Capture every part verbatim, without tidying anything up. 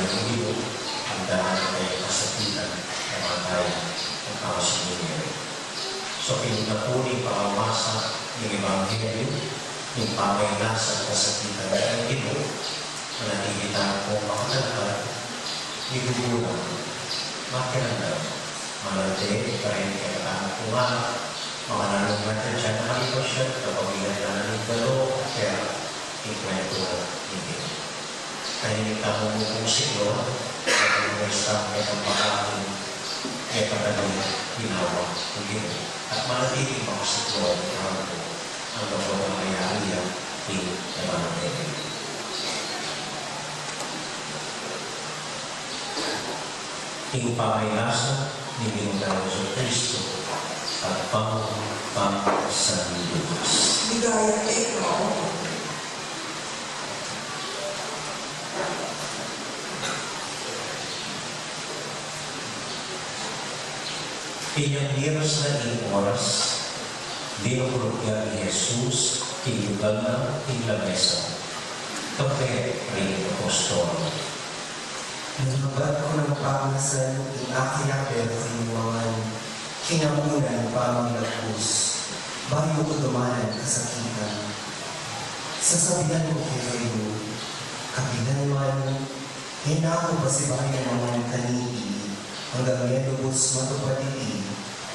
Ing Ginu, ing dalan a kasakitan, kamatayan, at pangasubu na. So, king pamamasa ning Ebanghelyu, ing pamainasa at kasakitan ning Ginu, manatili tang makatalakad, migugulang, makiramdam, manatili pa rin kaya tang punga, makananu na kaya dyan, malipas siya, kapag ilan na ning galo, kaya ing kwentu na ning Ginu. Tahimik tamu mung siklon, at ang mga staff na itong pakain, e pagdating ginawa, ing Ginu. At manatili makasiklon, ing Ginu. Ang kapwa ng mayari, ing Ebanghelyu. Ing pamainasa ning Ginu tang Jesucristo, at pang, pang San Lucas. Ligaya keka, O Inyang miras na ing oras, dinukluk ya i Jesus king lugal na ing lamesa, kambe ring apostol. Nung lugat ku nang pagnasan ing akayap kung mangan, kinamunan pamaglagus, bayu ku dumanan kasakitan. Sasabian ku kekayu, kapilan man, e na ku pasibayu mangan kaniti, anggang e lubus matupad iti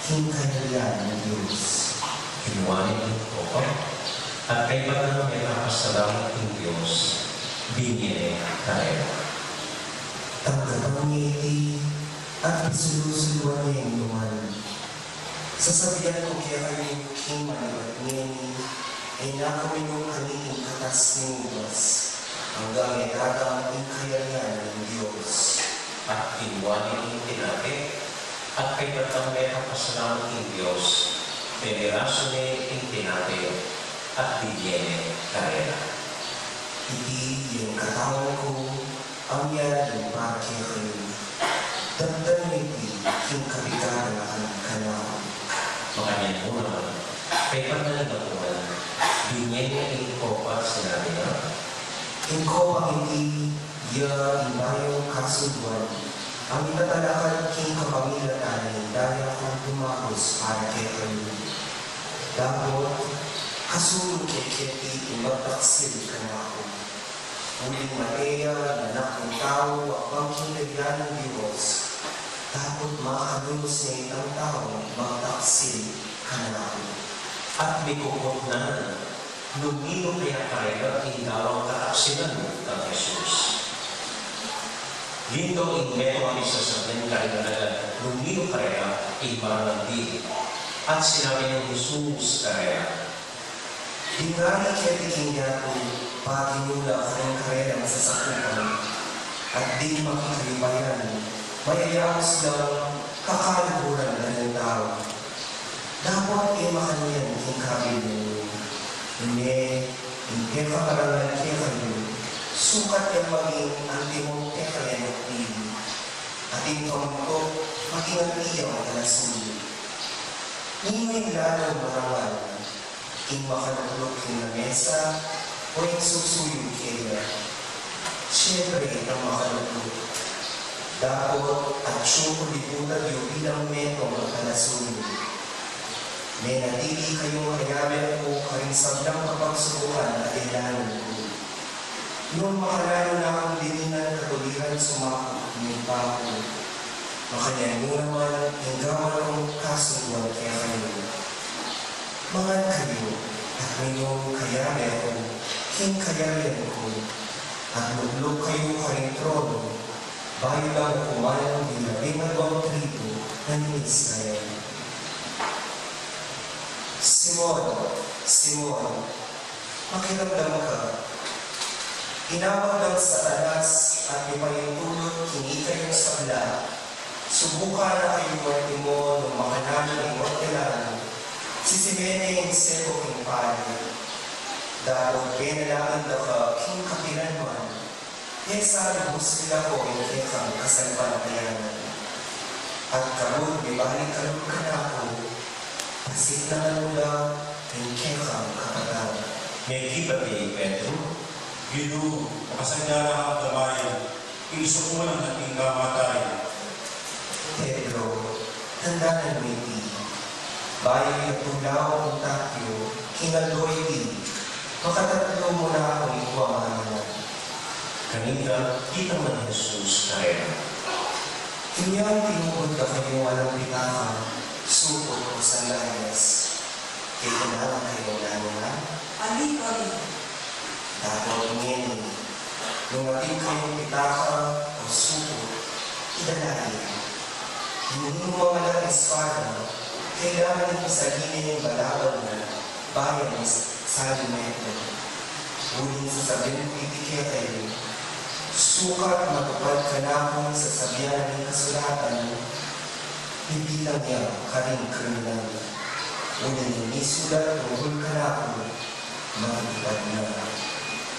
king kayarian ning Dios. Kinuwa ne ing kopa, at kaybat nang mekapasalamat king Dios, binie ne karela. Tanggapan ye iti, at pisulu-suluan yeng nuan. Sasabian ku kekayu, king manibat ngeni, e na ku minum kaniting katas ning ubas, anggang e datang ing kayarian ning Dios. At kinuwa ne ing tinape, at kaybat nang mekapasalamat king Dios, pemirasu ne ing tinape, at binie ne karela. Iti ing katawan ku, a miyadin para kekayu. Daptan yu iti king kapigaran kanaku. Makanyan mu naman, kaybat nang dakuan, binie ne ing kopa at sinabi na, ing kopang iti ya ing bayung kasunduan, a mitatalakad king kapamilatan ning daya kung dumagus para kekayu. Dapot kasundu ke keti ing magtaksil kanaku. Uling mate ya ing Anak ning Tau, agpang king kayarian ning Dios, dapot makalunus ne itang taung magtaksil kanaku. At mikukutnan, nung ninu kaya karela ing dawang kataksilan kang Jesus? Linto ing metung a sasabian karing alagad, nung ninu karela ing marangal di. At sinabi nang Jesus karela, Dingari keti king yatu, paginulan karing karelang sasakupan, at ding makikalipayan, mayayaus dang kakaluguran na ning tau. Dapot e makanyan king kabilyan yu, ine, ing pekamarangal kekayu, sukat yang maging antimong pekayanuk dili, at ing pamulto maging anti yang talasundu. Ninu ing lalung marangal, ing makalukluk king lamesa, o ing susuyu kaya? Siyempre, itang makalukluk. Dapot atyu ku libutan yu bilang metung a talasundu. Menatili kayung kayabe ku karing sablang kapagsubukan a dedanan ku. Nung makananu na kung dinan katuliran sumaku ning Ibpa ku, makanyan mu naman ing gawan kung kasunduan kekayu. Mangan kayu, at minum kayabe ku, king kayarian ku, at lukluk kayu karing trono, bayu lang ukuman ding labing aduang tribu na ning Israel. Simon, Simon, makiramdam ka. Inawag nang Satanas at mipaintulot king ikayung sabla. Subukan na kayu antimong makananu ing ordenan, sisimen ne ing seku king padi. Dapot penalangin da ka king kapilan man, e sa lubus milako ing kekang kasalpantayanan. At kabud mibalik ka lub kanaku, pasiknangan mu la ing kekang kapatad. Mekibat i Pedro, Ginu, makasadya na kang damayan, Isukulan na king kamatayan. Pedro, tandanan mu iti, bayu ya tulaw ing takyu king aldo iti, makatatlu mu na kung ikuanan na. Kanita, itang nang Jesus karela, Inyang tinubud da kayu alang pitaka, suput o sanlayas, kekanawan kayu nanu na? Ali kami. Dapot ngeni, nung atin kayung pitaka o suput, idala yu. Nung alang espada, kailangan ing pisalin ing balawan na bayan ning salimeto. Uling sasabian ku iti kekayu, sukat matupad kanaku ing sasabian ning kasulatan, Bibitang ya karing kriminal. Uling ing isulat tungkul kanaku, matutupad na.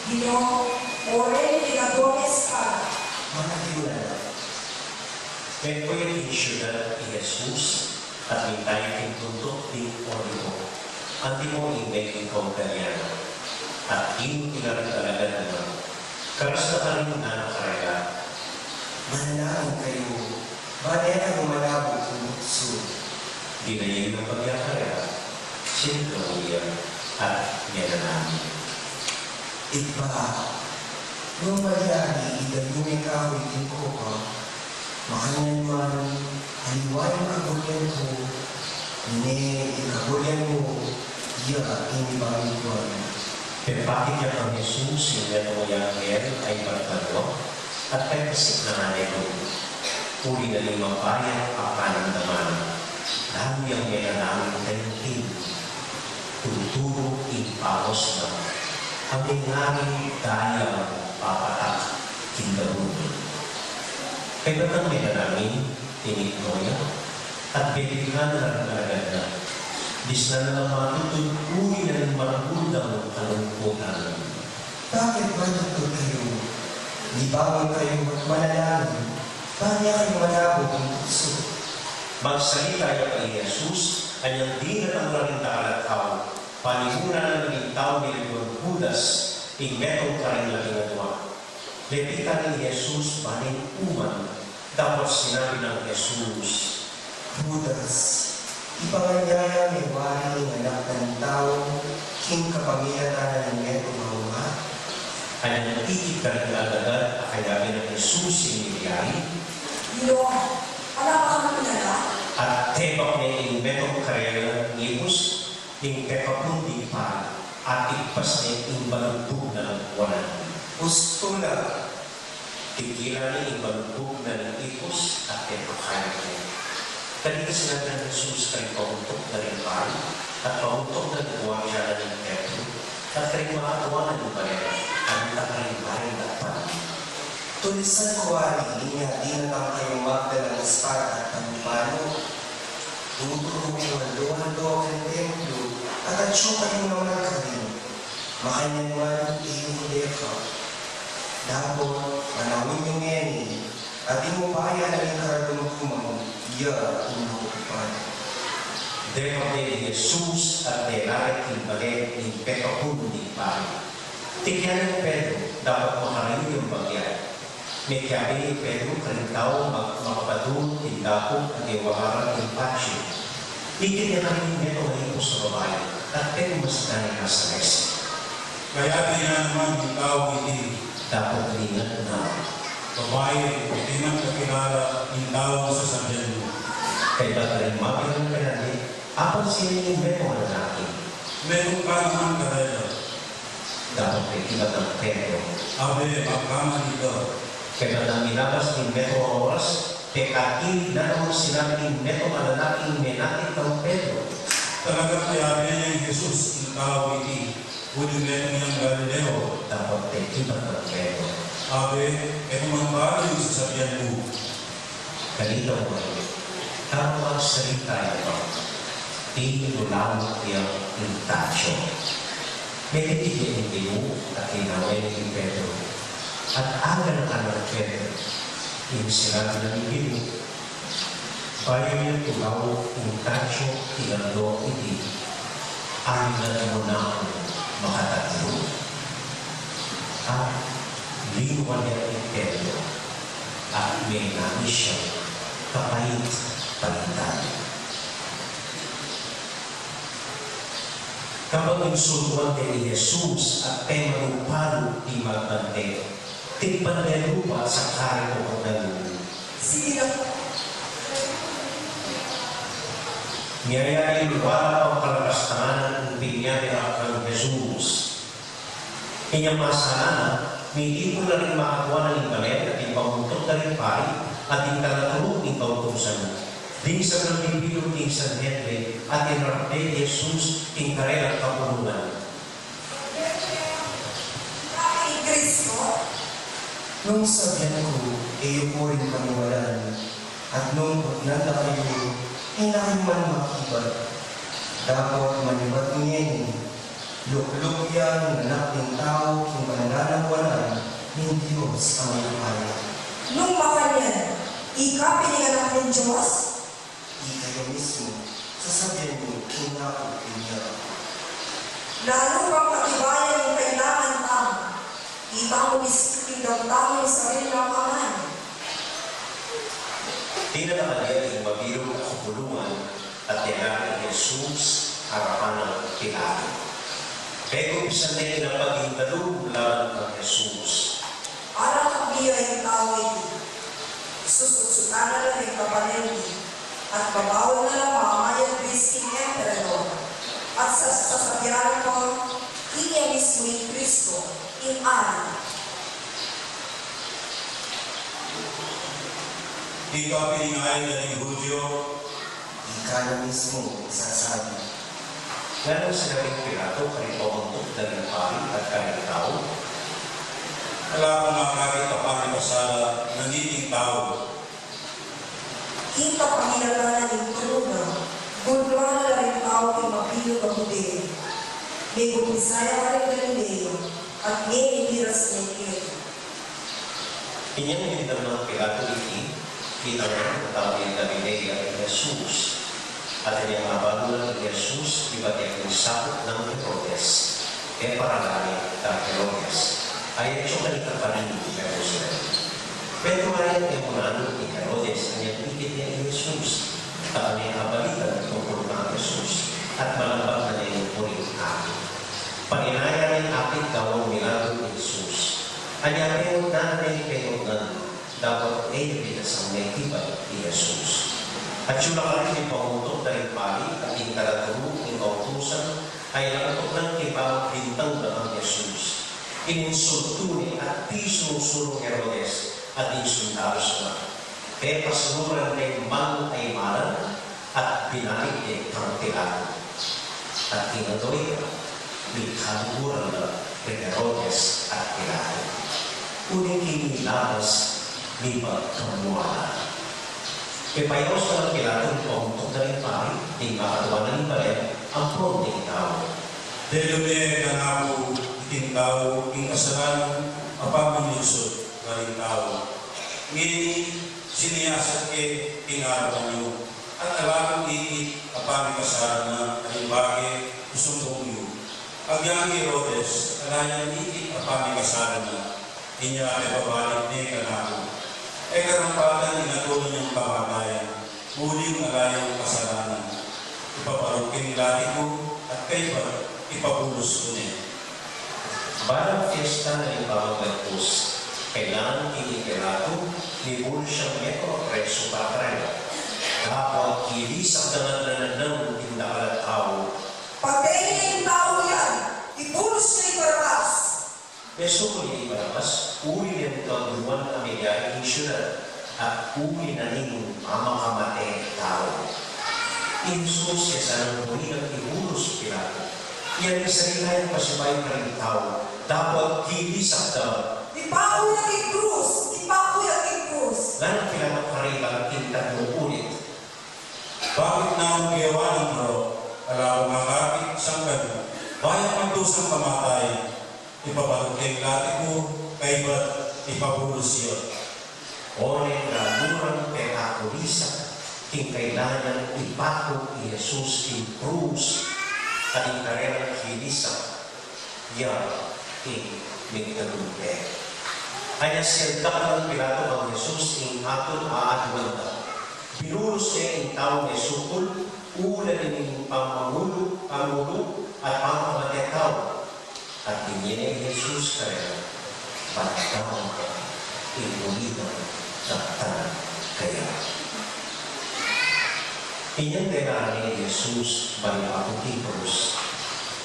Ginu, o Rey ning Gomez ka. Mangadiu na la. Mekuyag king siudad i Jesus, at mintayung king tuntuk ding Olibo, antimo ing meking kaugalian na. At ing pinaring alagad na, karas na karin nanu karela, Manalangin kayu, ban e kayu manabu king tuksu. Dinaye yang pagyakarela, sinigla ya, at menalangin. Ibpa, nung malyari ing dayume kaku iting kopa, makanyan man, aliwa ing kabulian ku, nune ing kabulian mu, iya ing ibalik ku. Pepakit ya kang Jesus ing metung a anghel a ibat banua, at pepasipnangan ne ku. Uli na ning mabayat a panamdaman, lalu yang menalangin taimtim, tunturu ing pangos na, a mengaring dayang papatak king daun. Kaybat nang menalangin, tinikno ya, at belikan na ring alagad na. Disnan na lang matutud uli na ning maragul dang kalungkutan. Bakit matutud kayu? Libangun kayu at manalangin, ban e kayu manabu king tuksu. Magsalita ya pa i Jesus, anyang dinatang na ring dakal a tau, panimunan na ning tau melibuan Judas, ing metung karing labing atua. Lepitan ne i Jesus ban ne uman, dapot sinabi nang Jesus, Judas, ipanganyaya me wari ing Anak ning Tau king kapamilatan na ning metung a uma? Anyang tikit karing alagad a kayabe nang Jesus ing metung a yari, Ginu, ala ka nang kilala? At tebak ne ing metung karela ning ipus, ning pekapun ding pari, at igpas ne ing balugbug na ning wanan. Ustu la. Tigilan ne ing balugbug na ning ipus at pepakain ne. Kanita sinabi nang Jesus karing pauntuk na ring pari at pauntuk na ring guardia na ning templo at karing makaaduan na ning bale, anti karing bayu dakpan, Tulisan ku wari inya dinatang kayung magdalang espada at panu-panu. Tuturun yu aldo-aldo karing templo at atsu kayu naman karin. Makanyan man, e yu ku deka. Dapot panaun yu ngeni, at ing upaya na ning karadumduman, iya ing makukupan. Depakde i Jesus at dela ne king bale ing pekapun ding pari. Tikyan ne i Pedro, dapot makarayu yang bagya. Mekiabe i Pedro karing tau mag-, makapatul king dapug a diwaharan king patio. Ikit ne karin ing metung a ipus a babai, at pegumasdan ne la sa mesa. Kayabe na naman ing tau iti. Dapot lingat na, Babai, e ku naman kakilala ing taung sasabian mu. Kaybat karing mabilug a piraye, Apansin ne ing metung a lalaki. Metung ka naman karela. Dapot pekibat nang Pedro, Abe, magkamali ka. Kaybat nang milabas ing metung a oras, pekakilig na namang sinabi ning metung a lalaking menatid kang Pedro, Talagang kayabe ne i Jesus ing tau iti, uling metung yang Galileo. Dapot pekibat nang Pedro, Abe, e ku man balu ing sasabian mu. Kanita mu, tama magsalita ya pa, tinulawak ya ing tatsu. Mete ya ing Ginu a kinawen i Pedro, at aganakan nang Pedro ing sinabi na ning Ginu. Bayu ya tulaw ing tatsu king aldo iti, angat mu na kung makatatlu. At linwan ya i Pedro. Menami siyang kapait-paitan. Kabang insultuan de i Jesus at pemalu-palu ding magbante, tikpan de lupa sa kare ku kang dalu. Sige na. Ngeni, wala pang kalakas-tanganan, pinya de kang Jesus. Inyang masalan na, mitipun la ring makatuanan ning balen at ing pamuntuk da ring pari at ing talaturu ning kautusan, ding sablang bibilug king Sanhedrin, at inarap de i Jesus king karelang kapulungan. Ika i Kristo? Nung sabian ku, e yu ku rin paniwalaan, at nung putnan da kayu, e na kayu man makibat. Dapot manibat ngeni, lukluk ya ing Anak ning Tau king pananawanan ning Dios a mayupaya. Nung makanyan, ika pin ing Anak ning Dios? Ikayu mismu, sasabian yu king aku inya. Lalo pang patibayan ing kailangan tamu, itamu mismu king damdamin ing sarili nang amayan. Dinala na kaniya ing mabilug a kapulungan, at dinalan i Jesus arapan nang Pilato. Pegumpisan de ing pagindalum laban kang Jesus. Para kabiya ing tau iti, susutsutan na la ring kapalengke, at babawal na la mamayad buis king emperador, at sa-, sasabian na pa, inya mismu ing Kristo, ing Ari. Ika pin ing Ari da ring Judio? Ika na mismu ing sasabi. Nganong sinabi nang Pilato karing pamuntuk da ring pari at karing tau? Ala kung akakit a pamikasala nang iting tau. King kapangilatan na ning turu na, gulduan na la ring tau king mabilug a Judea. Migumpisaya karing Galilea, at ngeni miras ne keti. Inyang dimdam nang Pilato iti, itang na ring tau king Galilea i Jesus, at inyang abalu na i Jesus ibat ya king sakop nang Herodes, e paralale kang Herodes, a atsu kaniting Jerusalem. Metung ya ing munalung i Herodes, inyang ikit ne i Jesus, at inyang abalitan tungkul kang Jesus, at malambak na ne ning purian. Paninayan neng apit gawan milagu i Jesus. Anya pengutnan ne ing pengutnan, dapot e ya binasang mekibat i Jesus. Atsu la karin ing pamuntuk da ring pari at ing talaturu ning kautusan, a ilantuk nang kibang bintang da kang Jesus. Ininsultu ne at pisungsunung Herodes at ing sundalus na. Pepasunuran deng manung aimalan at binalik de kang Pilato. At king aldo ita, mikaluguran la i Herodes at Pilato. Uling king milapas, mipagkamualan. Pepayawus na nang Pilato ing pamuntuk da ring pari, ding makatuanan ning balen ampon ding tau. Delu ne kanaku iting tau ing kasalanan a paminunsut karing tau. Ngeni siniyasat ke king arapan yu, at ala kung ikit a pamikasala na karing bage king sumbung yu. Agyang i Herodes, ala yang ikit a pamikasala na, inya pepabalik ne kanaku. E karampatan ing atin yang pamatayan, uling ala yang kasalanan. Ipaparuk ke ing lati ku, at kaybat ipabulus ku ne. Balang fiesta na ning pamaglagus, kailangan king i Pilato, mibulus yang metung a presu para karela. Dapot kilisak da ngan lanan ning dakal a tau. Patey ne ing tau yan, ibulus ne i Barabas. Mesukul ya i Barabas, uli ning kaguruan a miyari king siudad, at uli na ning mamakamateng tau. I Jesus ya sana ing purinang ibulus i Pilato. Iyan ing sarili nang pasibayu karing tau, dapot kilisak da. Ipaku ya king krus! Ipaku ya king krus! Nganang Pilato karela king tatlung ulit. Bakit na mu gewa nang marok? Ala kung akakit sangkanu, bayang magdusang kamatayan. Ipaparuk ke ing lati ku, kaybat ipabulus ya. Oneng na murang pekakulisak, king kailangan yang ipaku i Jesus king krus, at ing karelang kilisak ya ing migdagul de. Anya siyaldak nang Pilato kang Jesus ing aku Ing tau ne sukul, ula ning pamangulu, pamangulu, at pamakamateng tau. At binye ne i Jesus karela, Bat tau ka, ing murin na, daptan ka ya. Inyang dela ne i Jesus bale pa king krus,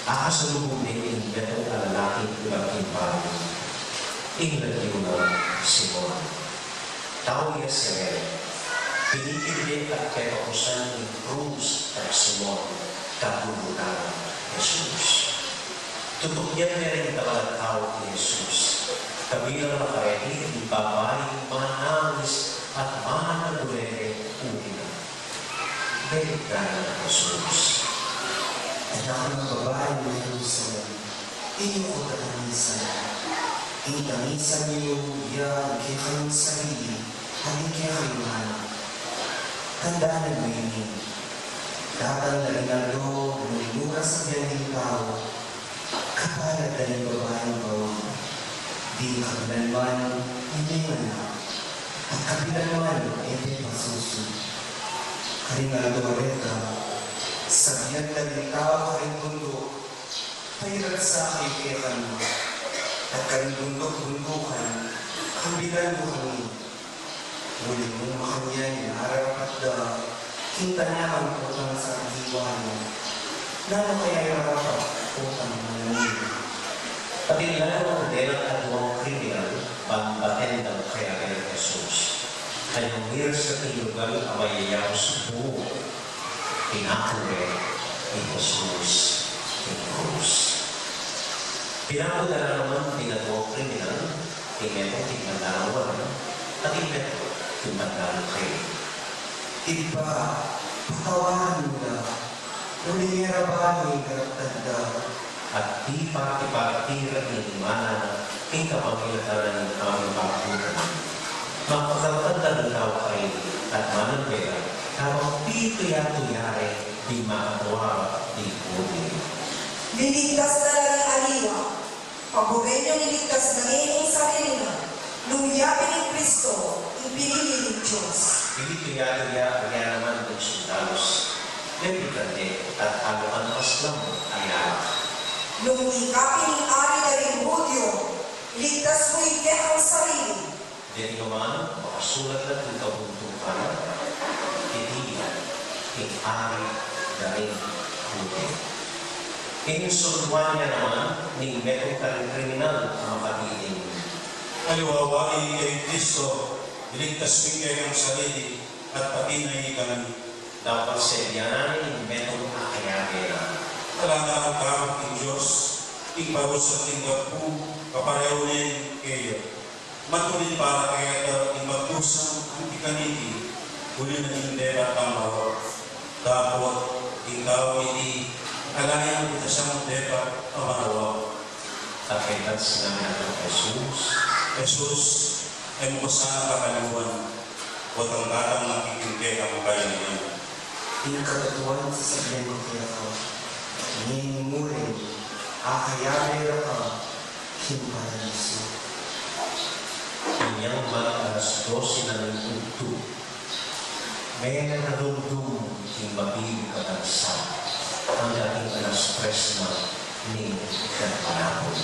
akasalubung ne ing metung a lalaking ibat king bale, ing lagyu na Simon. Tau ya sine, pinikit ne at ketapusan ing krus kang Simon, kabulutan Jesus. Tutukyan ne ring daptan tau i Jesus. Kabilang na kareti ing babaing manangis at managulele uli na. Balik na i Jesus. Anak nang babai ning Jerusalem, e yu ku tatamisan. Ing tamisan yu ya ing kekayung sarili at ing kekayung anak. Tandanan yu ini, datang na ing aldo nung e yu ra sabian ing tau, Kapalad la ning babaing bawang. Ding kapilan man e menganak, at kapilan man e pepasusu. Karing aldo a reta, sabian da ring tau karing bunduk, Pairatsa kayu kekami, at karing bunduk-bundukan, kambilan yu kami. Uling nung makanyan ing ararapat da, king tanyag potang sa hiwa na, nanu kaya ing marapat potang manamit? Pati la nung delang aduang kriminal, bang baten dang kayabe nang Jesus. Kayang miras na king lugal a mayayaus buuk, pinaku ne ni Jesus king krus. Pinaku da la naman ding aduang kriminal, ing metung king bandang walu, at ing metung king bandang kayu. Ibpa, patawaran mu la, uling e ra balu ing garaptan da. At dipa ipatira ing mana na king kapamilatan ning pamagkukunan. Mapagkalkan da ring tau karin, at manampe la, kabang pitu ya tuyari ding makatua ra ding Judio. Liligtas na la ring aliwa, paburen yang iligtas na ngeni ing sarili na, nung ya pin ing Kristo, ing pinili ning Dios. Pitu ya tuyari naman ding sundalus, lepitan de, at alukan paslam a yalak. Nung ika pin ing Ari da ring Judio, ligtas mu ing kekang sarili. Deti naman, makasulat la king kabuntukan, iti ing Ari da ring Judio. Ing sunduan ya naman ning metung karing kriminal a makadiling. Aliwa wari ika ing Kristo, iligtas mu ing kekang sarili, at pati na ikami. Dapot sebianan ne ing metung a kayabe na. Ala na kang karuk king Dios, ing parusa at ing gabku, kapareho ne ning keya. Matulid para kekatamu ing magdusa anti kaniti, uli na ning depat pamarawa. Dapot ing taung iti, ala yang bitasan depat pamarawa. At kekang sinabi na kang Jesus, Jesus, e mu ku sana kakaliwan, potang datang na king kekang kayarian. Ing katutuan sasabian ku keka, ngeni mu rin, akayabe ra ka king Paraiso. Inyang mag alas dose na ning tugtug, menarumdum ing mabilug a bansa, angga king alas tres na ning ganapun.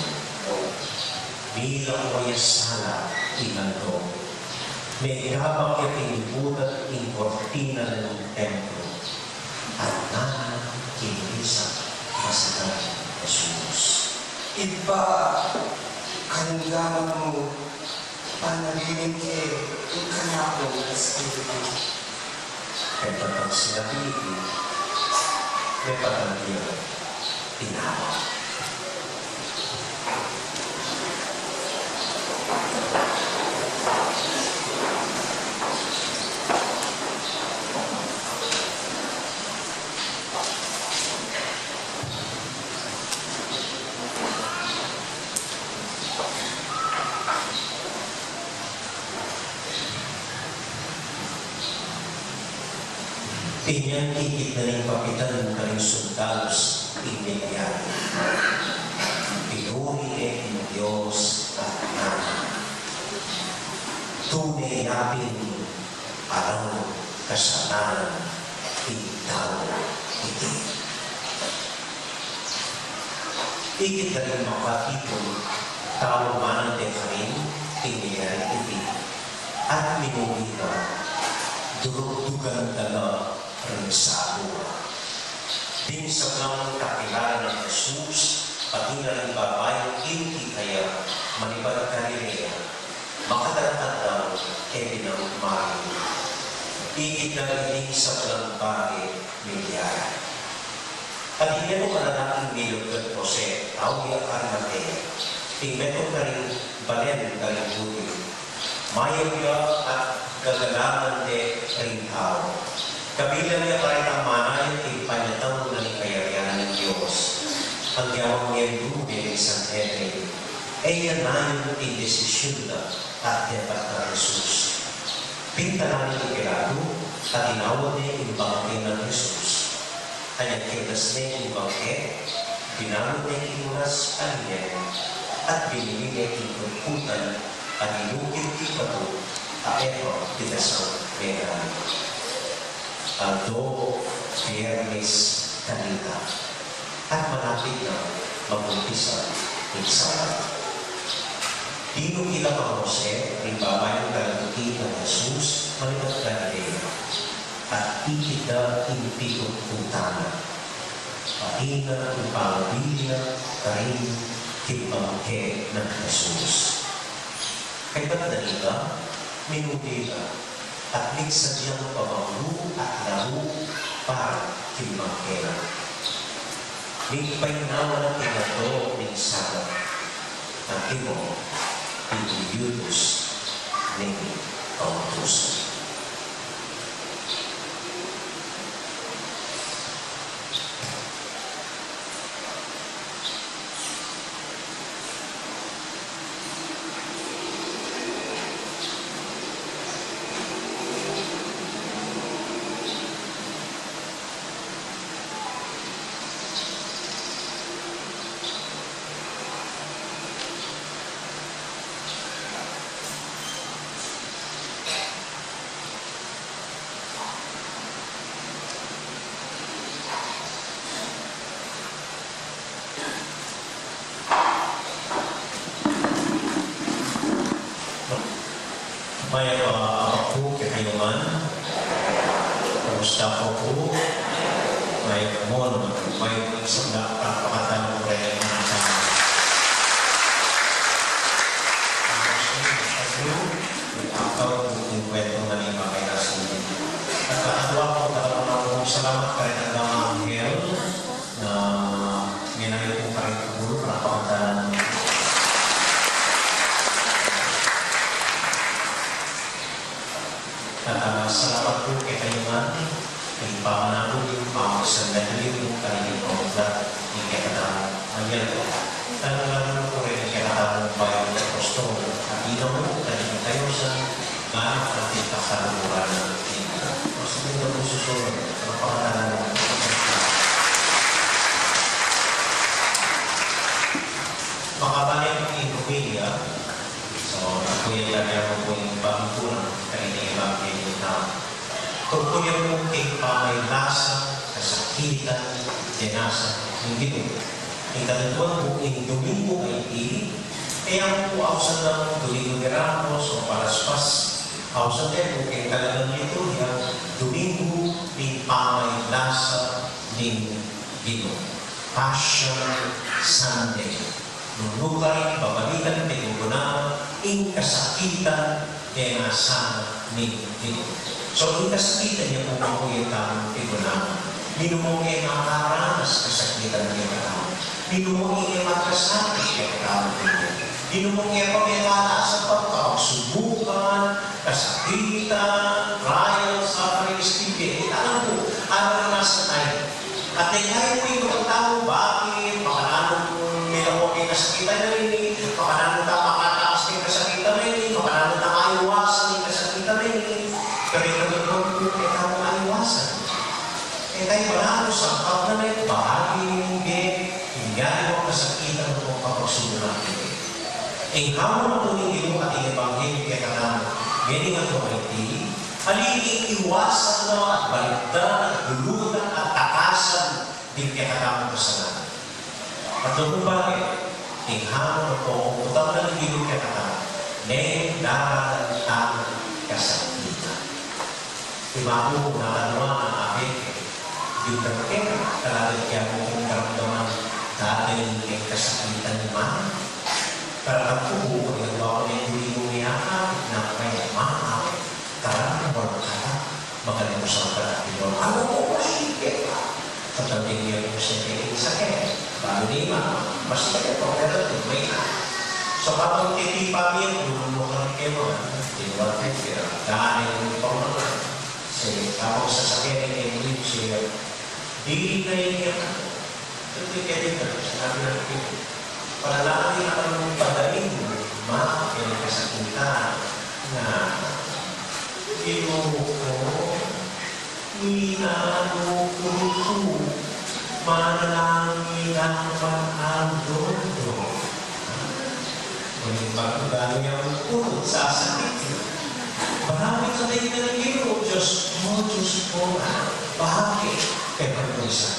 Milako ya sala ing aldo, megabak ya king butat ing kurtina na ning templo, at nanu king misa masagan Jesus. Ibpa, karamdaman mu, panabilin ke ing kanaku a espiritu. Kaybat nang sinabi iti, mepatang ya, tinawa. Inyang ikit na ning kapitan karing sundalus ing medyari, pinuri ne ing Dios at ngana, Tune ya pin alang kasalanan ning tau iti. Ikit da ring makatipun tau manang de karin ing milyari iti, at minuli la, durugdugan da la ring sabla. Ding sablang kakilala nang Jesus, pati na ring babaing inti kaya manibat Galilea, makataratang e binang Maria. Ikit da iting sablang bage milyari. At inya no kalalaking milugdan Jose, tau ya Arimatea, ing metung na ring balen da ring Judio, mayap ya at gagalangan de ring tau. Kabilang ya karetang manayun king panyatang na ning kayarian ning Dios. Agyawang miyembru ne ning Sanhedrin, e ya nayun ing desisyun da at depat nang Jesus. Pintalan ne i Pilato, at inawad ne ing bangke nang Jesus. Anyang kintas ne ing bangke, binalud ne king unas a linen, at binili ne king kutkutan, at inukit king batu, a e pa pitasang megalit. Aldo Biernis kanita, at malapit nang mag-umpisa ing Sabat. Dinukil la kang Jose ring babaing talatuki nang Jesus manibat Galilea, at ikit da ing pikutkutan na, pati na ing pangubi na karin king bangke nang Jesus. Kaybat na nita, minuli la, at migsadya yang pamanglu at laru para king bangke na. Migpainawa la king aldo ning Sabat, antimo ing yutus ning kautusan. Mayap a abak pu kekayu ngan. Kumusta kayu pu? Mayap mu, mayap sa kapakatan ku reng ngan. Tapos, ing kwentu na ni Mama Inasindi. At kakadwa ku, kakadwa ku, salamat kareng Anggang Anghel na menayun pu karin ing bulu para pakatangan. At, ah, salamat pu kekayu ngan, ing pamanabut yu, pamagsandalu yu pu karin ing pamagdat ning kekatamung anghel. Lalung-lalu na pu reng kekatamung bayu apostol, at ina mu, karin ing kayusan, ngana at ing kasalukuyan. Mas maganda pu susunod, ang pangatanan ng makabalik ing pamilya. So, nakuya tamu pu ing pamikunan, karin ing ebanghelyu tamu. Tungkul ya pu king pamaylasa, kasakitan, denasan ning Ginu. Ing katutuan pu ing Domingo a iti, e ya pu ausan nang Domingo de Ramos o Palaspas. Ausan de pu king talagang liturhiya, Domingo ning pamaylasa ning Ginu. Passion Sunday. Nung nukarin babalikan, pigugunawan ing kasakitan, denasan ning Ginu. So, ing kasakitan ya pu, makuya tamung pigunawan. Ninu mu ke makaranas kasakitan kekatamu? Ninu mu ke makasakit kekatamu? Ninu mu ke pa mekalasan pang kapagsubukan, kasakitan, trials, sufferings, iti, ita na pu, aranasan tamu. At e tamu pu ing magtamu, bakit? Makananu mila ko king kasakitan a ini, makananu ta makataas king kasakitan a ini, makananu ta maiwasan ing kasakitan a ini. Pero ing katutuan pu, e tamu maiwasan. E tamu mananu sangkap na ning bahagi ning bie, ing yari wang kasakitan o kapagsubukan. Ing hamon na pu ning Ginu at ing ebanghelyu kekatamu, ngeni ngan pu a iti, Aling iwasan na at balikdan at gulutan at takasan ding kekatamung kasalanan. At lumubage, ing hamu na pu ing utang na lub ning kekatamu, neng daralan tamung kasakitan. Imaku na kanwa na abeke, yung dapke, talaga kaya mo kung karamdaman dati ning kasakitan ni mama. Para lang po, kung ginagawa ko na yung hindi mo niyakap, na kaya mama, karang mo ka, magaling mo sa pagkakilala. Ano mo, masipit pa. Pagdating niya po sa kanya, sa kanya, bago ni mama, masipit pa, pero di may na. So, kapag titipa niya, kung mo ka rin kayo, di ba, pero dahil yung pamamahay, si, tapos sa sakyan, yung English, siya, di na niya, Ito yung kaya dito, sinabi ng Pilipinas, panalangin na kami ng padaling, ma, kaya kasakitan na Ginoo ko, minano ko, manalangin ang pag-aldo. Ngunit pag ugali ang puro sasakit yun. Marami ka na yung Ginoo, Diyos ko, Diyos ko, bakit? Kaya pag-uisa.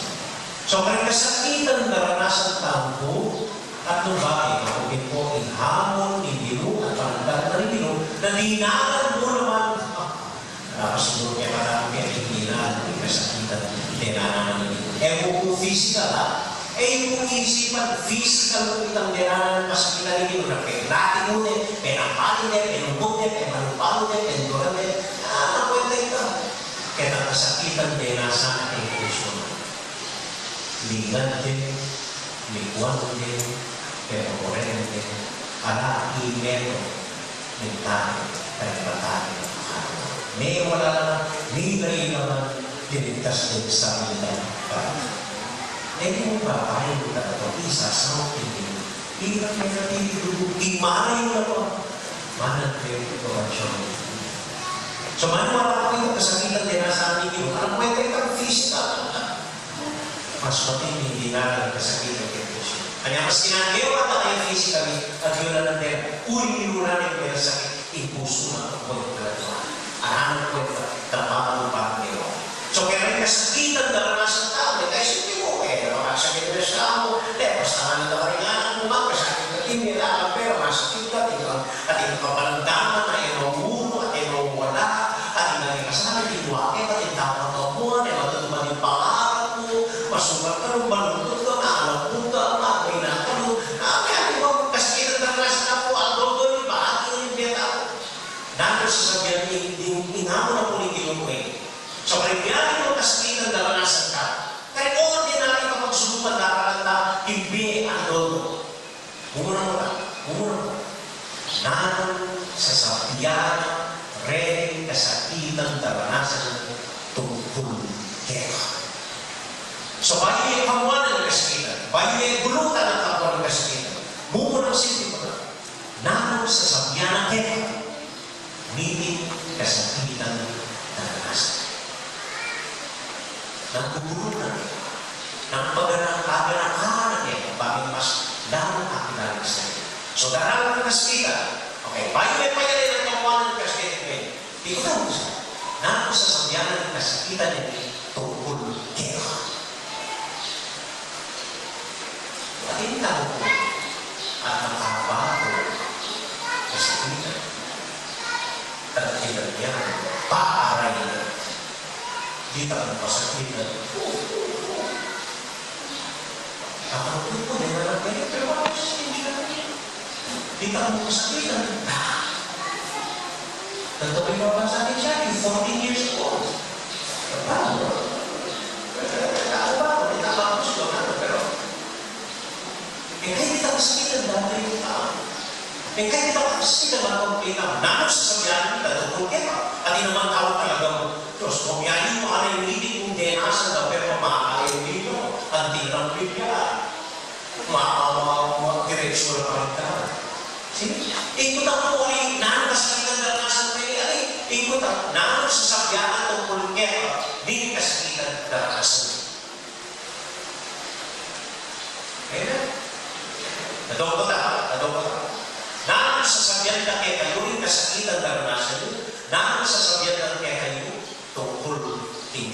So, kaya kasakitan naranasan tamu, at nung bakit, makukin po, ihamon ni Ginoo at panagdag na ni Ginoo, na dinalan mo naman. Tapos siguro kaya marami kaya dinalan, yung kasakitan, dinalan ni Ginoo. E po po physical, ha? E po isipan, physical po itang dinalan, kasakitan ni Ginoo, na penati mo ne, penampalin ne, penumput ne, pemalupalu ne, penduran ne, ah, nakwenta ito. Kaya kasakitan, dinasan, e po siya. Ligad de, likuan de, pero korente, ala, imero, mentale, kalimatale, mewala, nila ilaman, diligtas de sa ila, para. Naging babae, talaga, isa sa akin, Ira, kaya tinidugo, di marayu na po. Mana, kaya ito ba siya? So, mana, wala ko yung kasakitan din nasa amin yun. Alam mo, ito yung physical. Mas matindi na lang kasakitan kaya po siya. Kanya mas kinagawa na kayo physically, at yun na lang din. Uri, yun na lang yung sakit. Impuso na ang buhay na ito. Anak ko ito, trabaho ng Panginoon. So, kaya rin kasakitan naranasan tau, e, kaya simple mo, e, makasakit na sa tau, e, basta nga na tawarin nga ng umang, kasakit na din nila, pero masakit na din, at ito kapalandaman na ino ulo, at ino wala, at ino kasama, ino wake, at ino tapang kabuan, e, matutupad yung pangarap mo, masukat ka, malungkot ka, malambot ka, makuina ka, ah, kaya di ba, kasakitan naranasan tau, ang dodo, yung bahagi, yung beta mo. Nanu sasabian ning, ning, ning hamu na pu ning Ginoo. So, kaya biya ning kasakitan naranasan ta, kaya ordinary kapagsubukan, daralan ta ing bie, ang dodo. Mumuna mu na, mumuna mu na. Nanu sasabian reng kasakitan naranasan tungkul keka? So, bayu ye kamuanan ning kasakitan, bayu ye gulutan at kamuanan ning kasakitan, mumuna mu na, nanu sasabian na keka? Nining kasakitan naranasan. Nang gugurung na keka, nang pagana-, paganakan na keka, bang e mas lalung akilala sa keka. So, daralan ing kasakitan. Okay, bayu me payari ing kamuanan ning kasakitan, e, ikutan mu sa, nanu sasabian ning kasakitan ini tungkul keka? Atin tamu pu at makabago kasakitan. Kasakitan ya, paaray na. Di tamu kasakitan. Ako pu, di na lang kaya, pero ako sa Di tamu kasakitan. Tantu pa yung mga bata sa atin siya, yung fourteen years old. Paano? Ako ba? Hindi tama ako sa mga, pero, e, kaya di tamu kasakitan dati yung tau. E, kaya di tamu kasakitan, mga kumpita. Nanu sasabian na tungkul keka? At di naman tau talagang, Diyos ko, biyahe mo, ano yung ngipin kung denasan na, pero makakaya yung ngipin mo. Ang tirang Biblia. Ma, ma, ma, ma, diretso na pa rin tamu. Sige. Ikutan mu, ali, nanu kasakitan naranasan mu, ali. Ikutan, nanu sasabian na tungkul keka, ding kasakitan naranasan mu. Amen? Nadong ko ta, nadong ko ta. Nanu sasabian na keka, ding kasakitan naranasan mu. Nanu sasabian na keka,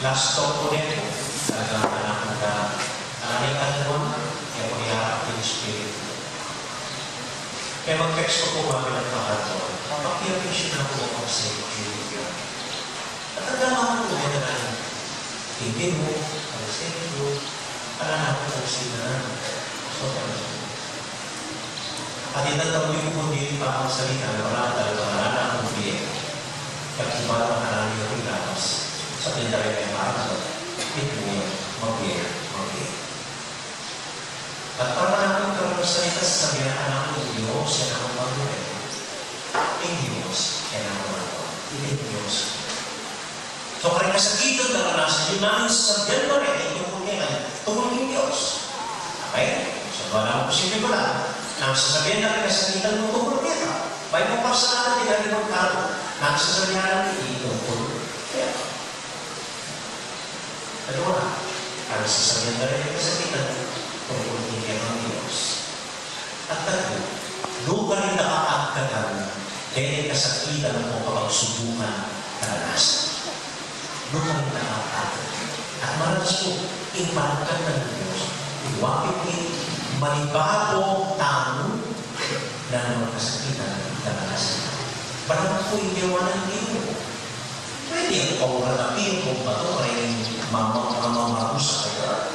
Last talk ku neto, talaga anak na, anak na ikaduang, kaya ko iharap king Espiritu. Kaya mag-text ko pu, mabilang pa kato. Pakiappreciate na ku pu sa inyo. At ang gama ko pu, kaya na rin, hindi mo, ang sa inyo, anak na rin, so, At itatauli ku pu dili pa ang salita na marang talaga, marang na kung bie. Pag iba na karani yung lakas, sa pindaray na yung parang, it mo, mabie, mabie. At para namin karang salita, sasabihan ka namin, Diyos, yan ang pagmamahal. Ang Diyos, yan ang pagmamahal. Ang Diyos. So, karing kasakitan, naranasan yu, nanu ing sasabian da reta, tungkul kekami, tungkul king Dios. Okay? So, wala mo posible wala. Nanu ing sasabian da reta, karing kasakitan mu tungkul kekami. Bayu mu pasalan, di ka rin magkaroon. Nanu ing sasabian da reta, tungkul kekami. Kaduang, nanu ing sasabian da reta, karing kasakitan, tungkul kekami, Dios. At tatlu, nukarin na kaagkatan deng kasakitan o kapagsubukan, naranasan. Nukarin na kaagkatan. At maralas pu, ing panagkat na ning Dios, ing wapit ning manibago tamu na nanu ing kasakitan, naranasan. Barang pu ing gewa na ning Dios. Pwede yang paura na pi, kung bato, ay mama, mama, marusa kaya.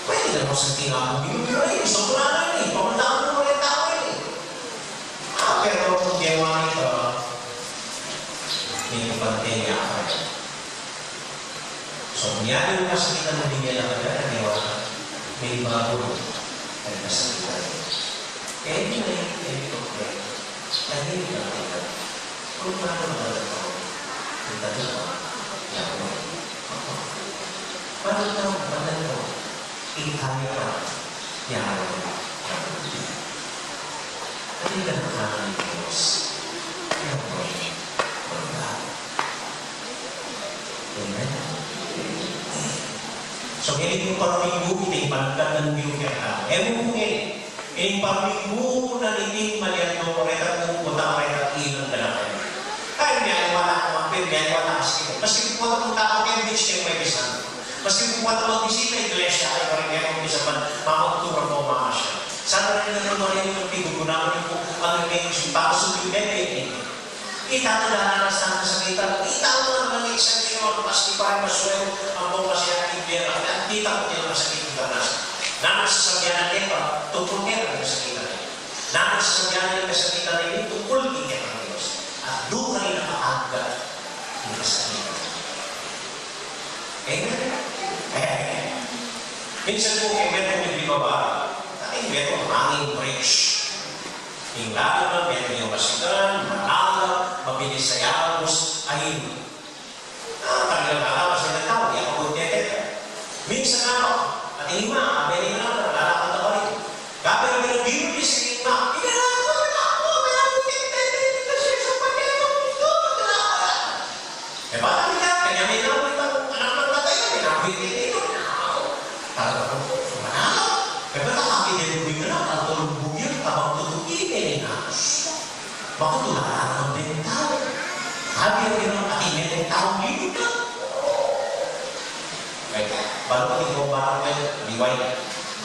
Pwede na mo sa tinapon yun, pero ay, sobra na yun eh. Pamatawag mo na yung tao yun eh. Ah, pero kung gewa nito, may kapante niya ako. So, kung yan yung kasakitan mo, di niya lang kaya, di ba? May bago, ay kasakitan. Kaya hindi na yung, hindi ko kaya. Kaya hindi na kaya. Kung paano ba ito? Ang dalawa, yan. Paano ito? Paano ito? Ing kaya pa, yari na. Atin na ang kanan ng Diyos. Kaya po, wala. Amen. So, ngeni pung parminggu, iti ing panagkat nang Dios kaya. Ewan ko ngeni, ing parminggu na ning malian no, reta ku, kuta, reta, ilang dalakan. Ay, miyaliwa na ku, mapin, miyaliwa na kasi. Maski pu kuta, kuta, kuta, beach, kaya may bisan. Maski pu kuta, magbisita, iglesia, ay, pari kaya kung bisan man, mamagtura po, mama siya. Sana rin na naman yung pigugunahan niyo po, ang naging, baka sundin, eh, eh, eh. Ita, ita, naranasan na kasakitan. Ita, wala nang exemption, maski pa rin maswero, ang buong masaya, ang impyerno. At ita, ita, masakit, ita, naranasan. Nanu ing sasabian na ito, tungkul kaya kasakitan. Nanu ing sasabian na ito, kasakitan na ito, tungkul kaya Dios. At doon kayo nakakagat ng kasakitan. Amen? Amen. Minsan po, kaya meron yung di ba ba? Ay, meron hanging bridge. Ing lalim na, medyo masikan, malala, mabilis sa yabus, ayun. Ah, talagang lalawas na ng tao, di ako pwede. Minsan nga ako, pati ima, abeli na lang, lalakad na pa rin. Kapag pinag-iuwi, sige, ima, "Ina na ako, ina ako, kaya ako pinag-iuwi, kasi sa pagkain ko, gusto ko, ina ako." E bale, kaya, kaya may naman itang anak ng patay, may naman yung tinitiro. Talaga po, manalo. E bale, nakakita yung bumingala, ang tulong bumingala, abang tutuki, may nanos. Makatularan mu ding tau. Abi, abi, ati metung tau dita. Ay, balu ko, balu ko, liway.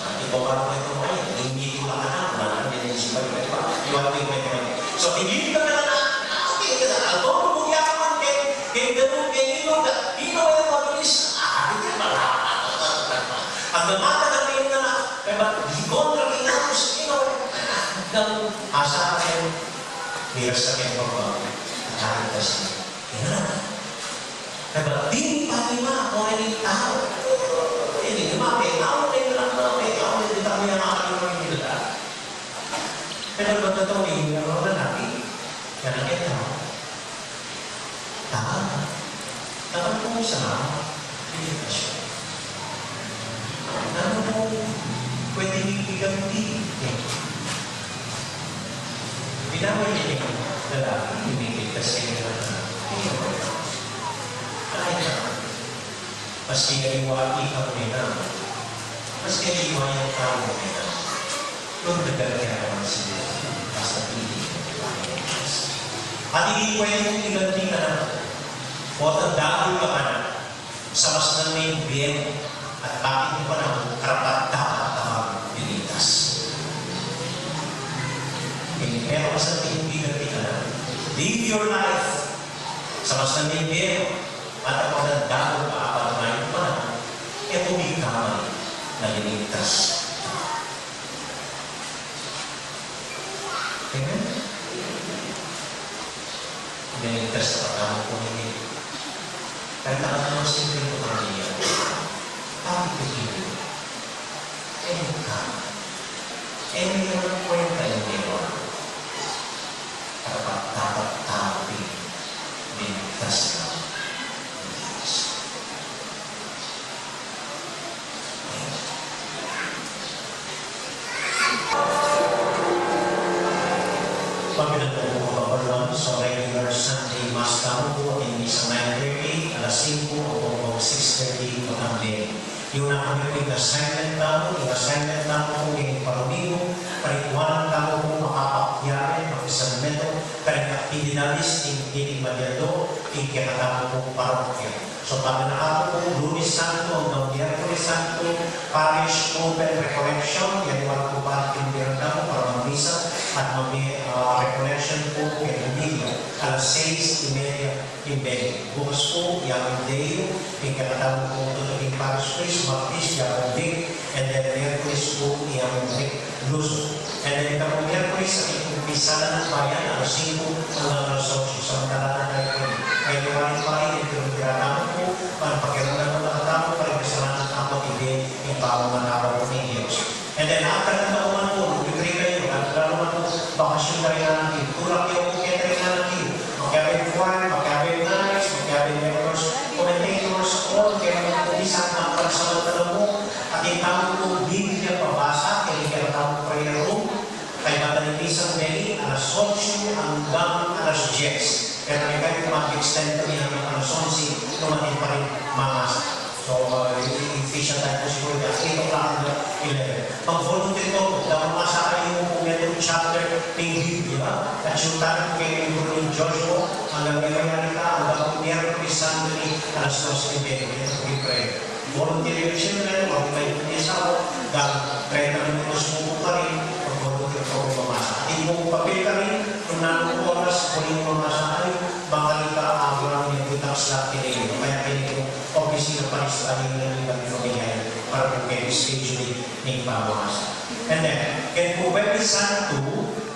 Ah, ati ko, balu ko, liway. Hindi ko lang anak, wala na din yung sipag, di ba? Liway ko, liway ko. So, hindi ka na, ah, okay, ka na. Ato, kung yaman, kay, kay ganun, kay ino, ka, ino, ay mabilis. Ah, hindi, wala. Ang namata na rin na, kay ba, di ko na rin ako sa ino. Hanggang asa, miras na kaya pagbago. At harap ka siya. Yan na. Kaya ba, di pa ni ma, o ni tau. Ini ni ma, may tau, may tau, may tau, may tau, may tau, may tau. Kaya ba, totoo ni, ano na natin? Yan ang ito. Tama. Dapat po sa mga komunikasyon. Ano po pwede niyong iganti? Pinamay niya yung lalaki, iniligtas niya yung anak. Ayun. Ay, maski aliwa ikaw nila, maski aliwa yung tau nila, yung nagkakaya naman sila, basta pili ka nila. At hindi pwede mong iganti ka na, o tandaan ka na, sa mas na may bien, at bakit mo pa na karapat-dapat na magligtas. Pero basta hindi iganti ka na, live your life, sa mas na may bien, at ako na dahil paapatunayan ko na, e tumigil ka man na liligtas. Amen? Liligtas na pagkama po ninyo. Kahit na ano ang simple ko kami niya. Bakit ko hindi? E ka. E may naman kwenta yung ginawa. Dapat, dapat tayo din. Ligtas na. Pagkatapos po, kabaluan, sa regular Sunday Mass tamu po, ating misa nine thirty, alas singko, hanggang six thirty, makambe. Yung nakamit po yung assignment tamu, yung assignment tamu po yung paruminggu, parikuanan tamu po makapakyari, makisanmeto, karing aktibidades, yung titing madyando, yung kekatamu po parokya. So, pag nakapo po, Lunes Santo hanggang Miyerkules Santo, Parish Open Recollection, yan yung wala po parish yung tamu para magmisa at mag, ah, recollection po kay Domingo, alas sais y media. Amen. Bukas po, Yawin Dei, ing kekatamu pung tutuking parish priest, Baptist, Yawin Vic, and then Miyerkules po, Yawin Vic Luzon. And then itang Miyerkules, ating kumpisalan ng bayan, alas singko hanggang alas otso. Samantala na tayo po. Ay, liwanin pa rin, yung pinagkakatamu po, para pakiramdam ng mga tao, para kasalanan ng kapatid, yung pamamanaraw po ng Diyos. And then, after ng taon man po, nung bibigay kayo, at lalo man po, bakasyon na rin natin, tulak niyo po kaya rin natin, makiabe choir, makiabe knights, makiabe members, commentators, all kayo po, bisan ang pansamantala mo, at yung tao po, Biblia pabasa, kaya yung tao prayer room, kay Padre Misang Benny, alas otso hanggang alas diyes. Pero may kayo mag-extend kami hanggang alas onse, dumating pa rin mamasa. So, uh, i-, i-, official time po siguro, eight o'clock hanggang eleven. Mag-volunteer po po. Dapat masaka yung po meron chapter ng Biblia. At yung tanong po kayo yung ni Joshua, hanggang may mayari ka, hanggang po meron po yung Sunday, alas dos ng Biblia. Ito po yung prayer. Volunteer yung children, o may po yung asawa, hanggang treinta minutos po po pa rin, mag-volunteer po po mamasa. At yung po papel kami, kung nanong oras, kung yung mamasa kayo, baka rin ka, awa lang yung butas na pinili. Kaya pinili ko, opisina pa rin sa kanila ng ibang pamilya para po kayo scheduling ning pamamasa. And then, kaya po, Huwebes Santo,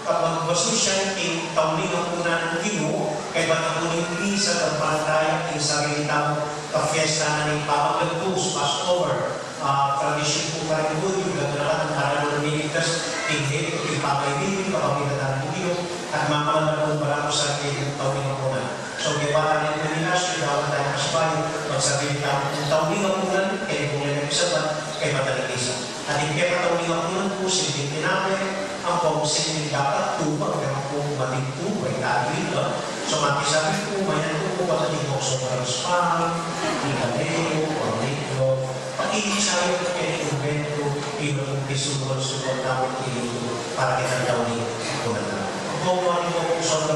kapag masusyan king tauli na po na ng Ginu, kaya ba na po ning misa, kapalataya, king sarili tamu, kapiesta na ning pamaglagus, Passover, ah, tradisyon po pa rin po, yung gaganakan ng karano ng miligtas, king hit, king pamaibig, kapag pinatang ng Ginu, at mamalala po, marami sa atin, tauli na po na. So, kaya ba tayo nagmiminas, kaya dapat tayo mas bayu, magsabi tamu, kung tauli nga po na, kaya po nga nagsabat, kaya ba tayo nagmisa? At yung kaya ba tauli nga po na po, simpleng tinape, ang pong simpleng dapat tuba, kaya po matigtuba, yung tayo yun, no? So, makisabi po, mayan po po, pati po sobrang spam, yung kaleo, or litlo, pati yung sabi po, kaya yung kumbento, yung pong pisulong, suportawin, iluto, para kita tauli, po na tayo. Kung ano po, sobrang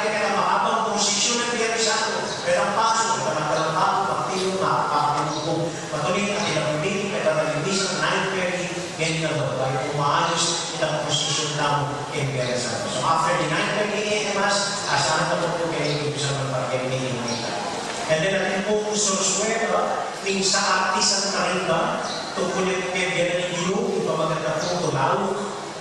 kaya kaya mahabang prosesyon ing Biyernes Santo, pero ang paso, ita magtalang paso, magtiyu, magpapalumbong, matuli, at ilang mili, kaya tayo misa, nine thirty, ganyan na daw, tayo umaayos, itang prosesyon tamu, ing Biyernes Santo. So, after the nine thirty A M Mass, asahan na po po kayo yung ibig sabihin ng pag-meeting na ito. And then, atin pong sorsuela, ning sa Arti Santa Rita, tungkol yung kaya ni Ginu, yung pamaganda po, tulaw,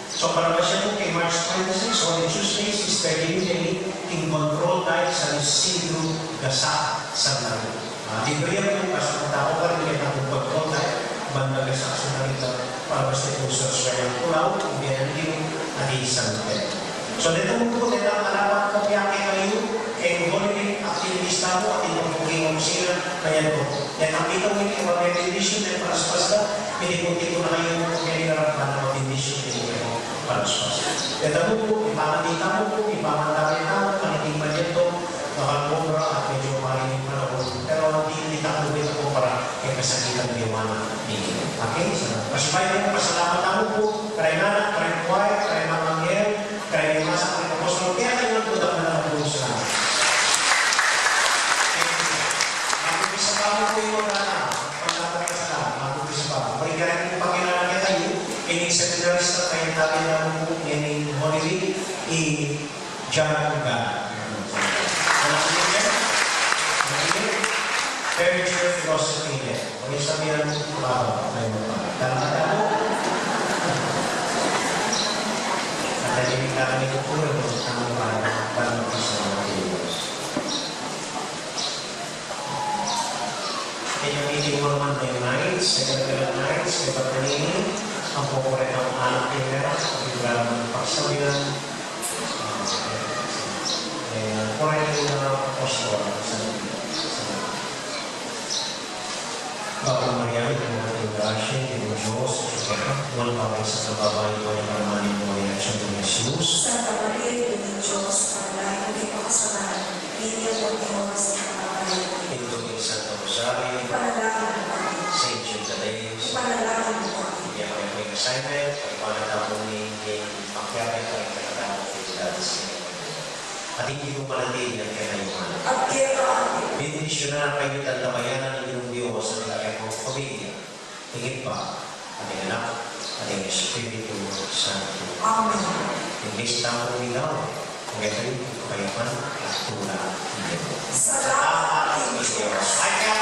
So, para masya po kay March twenty-six, Holy Tuesday, Sister Lily Lily, king control tayo sa Isidro Gasa, San Marino. Ah, di ba yan po, kasunod ako pa rin, kaya po control tayo, banda Gasa, San Marino, para masya po sa Swayang Tulaw, Bianyo, at San Pedro. So, dito po, dito ang alaman ko, kaya kayo, kay Holy Week, activist tayo, at itong booking of sila, kaya po, dito ang itong week, kaya may benediction, dito para sa Pasla, Pinipunti ko na kayo ng pagkaingarap na mabindisyon din kayo. Paluspas. Kaya tamu po, ipamandita mo po, ipamandita mo, paniting manito, bakal po, bro, at medyo maraming panahon. Pero hindi, hindi tayo dito po para kay kasakitan ng iwanan. Okay? So, pasipay po, pasalamat tamu po, karay anak, karay buhay, karay mga anghel, karay masa, karay apostol, kaya kayo nagtutang na lang po sa Mag-umpisa pa mo po yung mga pagkakasala, mag-umpisa pa. Pagkakasala, pagkakasala tayo, ining seminarista, kaya tayo na po, ining Holy Week, i John Gana. Alam niyo yan? Alam niyo? Third year philosophy niya. O yung sabihan mo, baba, may mo pa. Tama, tama. At tahimik na kami po, puro mo, tama ba? Paano pa sa mga Diyos? Kaya yung meeting mo naman, may nights, may kanilang nights, may pagkanini, ang kukulit ng anak yung meron, ang pagkakaroon ng pagsabihan, eh, kukulit yung mga apostol, sa Bapu Maria, ina ning grasya, ing Ginung Dios atyu keka, nuan ka karing sablang babai, at nuan ya ing bunga ning atian mu, i Jesus. Santa Maria, Indu ning Dios, ipanalangin mu kami makasalanan, ngeni at sa oras ning kamatayan mi. Indu ning Santo Rosario, ipanalangin mu kami. Saint Jude Tadeo, ipanalangin mu kami. Bibye kami king assignment, pagpanaw tamu ning pakiabe, pagpanaw tamu king dalis. At ing Ginu manatili kekayu ngan. At keka. Bendisyunan na kayu at antabayanan ning Ginung Dios, ing kekayung pamilya, ing Ibpa, at ing Anak, at ing Espiritu Santo. Amen. Ing misa tamu ning daun, ing kekayung kapayapan, at tula ning Dios. Salamat king Dios. Ay, kaya